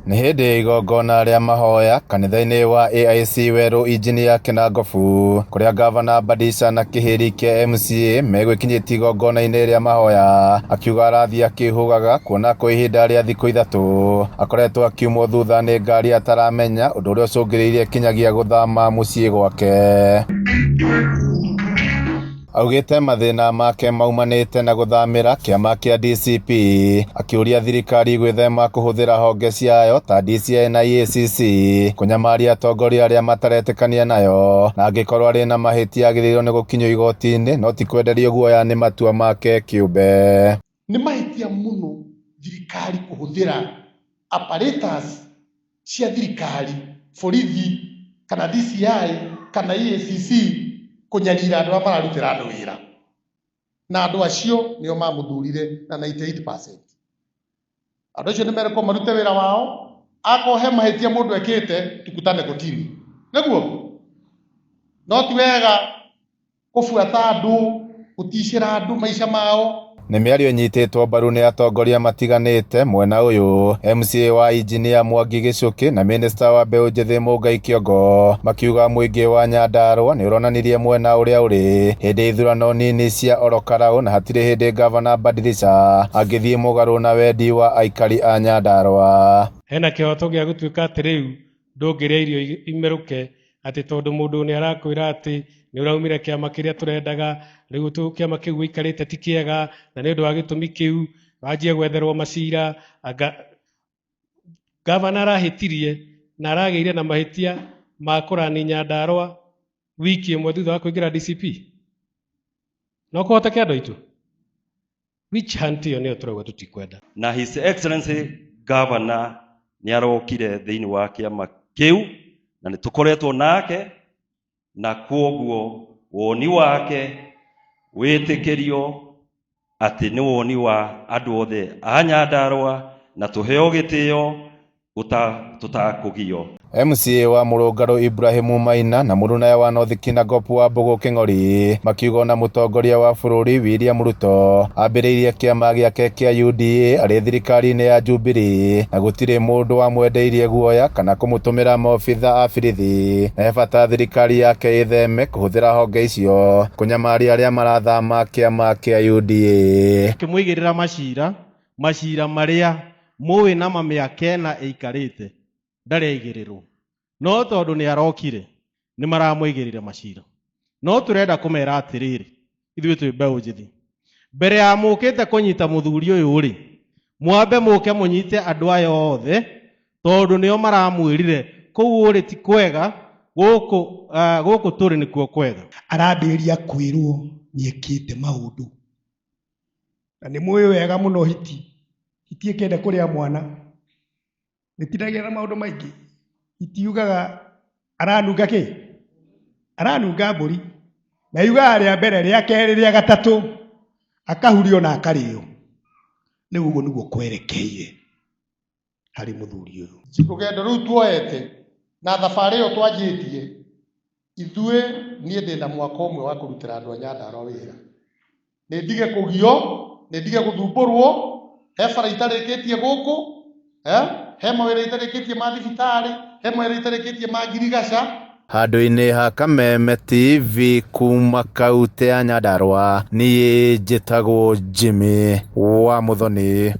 Nĩ hĩndĩ ya igongona rĩa mahoya kanitha-inĩ wa AIC Werũ Injinia Kĩnangobu kũrĩa Gavana Badilisha na Kĩhĩri kĩa MCA megwĩkinyĩtie igongona-inĩ rĩa mahoya akiuga arathiĩ akĩhũgaga kuona kwa ihinda rĩa thikũ ithatũ akoretwo akiumwo thutha nĩ ngari ataramenya ũndũ ũrĩa ũcũngĩrĩirie kinyagia gũthama mũciĩ gwake. Augĩte mathĩna make maumanĩte na gũthamĩra kĩama kĩa DCP akĩũria thirikari gwĩthema kũhũthĩra honge ciayo ta DCI na EACC kũnyamaria atongoria arĩa mataretĩkania nayo na angĩkorwo arĩ na mahĩtia agĩrĩirwo nĩ gũkinyio igoti-inĩ no ti kwenderio guoya nĩ matua make kĩũmbe. Nĩ mahĩtia mũno thirikari kũhũthĩra apparatus cia thirikari, borithi kana DCI kana EACC kũnyarira andũ arĩa mararutĩra andũ wĩra. Na andũ acio nĩo mamũthurire na 98%. Andũ acio nĩ merekwo marute wĩra wao, akorwo he mahĩtia mũndũ ekĩte, tukutane kotini. Nĩguo? No ti wega kũbuata andũ, gũticĩra andũ maica mao. Nĩ mĩario ĩnyitĩtwo mbaru nĩ atongoria matiganĩte mwena ũyũ MCA wa Injinia Mwangi Gichuki na minista wa mbeũ njĩthĩ Mũngai Kĩongo makiuga mũingĩ wa Nyandarua nĩ ũronanirie mwena ũrĩa ũrĩ hĩndĩ ya ithurano nini cia oro karau na hatirĩ hĩndĩ Gavana Badilisha angĩthiĩ mũgarũ na wendi wa aikari a Nyandarua. Hena kĩhoto gĩa gũtuĩka atĩ rĩu ndũngĩrĩa irio imerũke atĩ tondũ mũndũ nĩ arakwĩra atĩ nĩ ũraumire kĩama kĩrĩa tũrendaga, rĩu kĩama kĩu ũikarĩte ti kĩega, na nĩ ũndũ wa gĩtũmi kĩu wanjie gwetherwo macira. Anga gavana arahĩtirie na aragĩire na mahĩtia ma kũrani Nyandarua wiki ĩmwe thutha wa kũingĩra DCP. No kũhoteke andũ aitũ? Witch hunt ĩyo nĩyo tũrauga tũtikwenda. Na His Excellency Governor nĩ arokire thĩinĩ wa kĩama kĩu na nĩ tũkoretwo nake, na kwoguo woni wake wĩtĩkĩrio atĩ nĩ woni wa andũ othe a Nyandarua na tũheo gĩtĩo tũtakũgio. MCA wa Mũrũngarũ Ibrahimu Maina na mũrunawe wa North Kinangop wa Mbũgũ Kĩng'ori makiuga ona mũtongoria wa bũrũri William Ruto ambĩrĩirie kĩama gĩake kĩa UDA arĩ thirikari-inĩ ya Jubilee na gũtirĩ mũndũ wamwendeirie guoya kana kũmũtũmĩra maobitha a birithi na he bata thirikari yake ĩtheme kũhũthĩra honge icio kũnyamaria arĩa marathama kĩama kĩa UDA. Kĩmũigĩrĩra macira, macira marĩa mũĩ nama mĩaka ĩna ĩikarĩte ndarĩ aigĩrĩrwo, no tondũ nĩ arokire nĩ maramũigĩrĩire macira. No tũrenda kũmera atĩrĩrĩ, ithuĩ twĩ mbeũ njĩthĩ, mbere ya mũkĩte kũnyita mũthuri ũyũ rĩ, mwambe mũke mũnyite andũ aya othe, tondũ nĩo maramwĩrire kũu ũrĩ ti kwega, gũkũ tũrĩ nĩkuo kwega. Arambĩrĩria kwĩrwo nĩekĩte maũndũ, na nĩ mũĩ wega mũno hiti, hiti ĩkĩenda kũrĩa mwana nĩtindagia na maũndũ maingĩ, itiugaga aranunga kĩ, aranunga mbũri, na yugaga rĩa mbere, rĩa kerĩ, rĩa gatatũ, akahurio na akarĩo. Rĩu ũguo nĩguo kwerekeire harĩ mũthuri ũyũ. Rũgendo rũu tuoete na thabarĩ ĩyo twanjĩtie, ithuĩ niĩ ndĩna mwaka ũmwe wa kũrutĩra andũ a Nyandarua wĩra. Nĩ ndige kũgio, nĩ ndige gũthumbũrwo, he bara itarĩkĩtie gũkũ, he mawĩra itarĩkĩtie ma thibitarĩ, he mawĩra itarĩkĩtie ma ngirigaca. Handũ-inĩ ha Kameme TV kuma kaunti ya Nyandarua, niĩ njĩtagwo Jimmy wa Muthoni.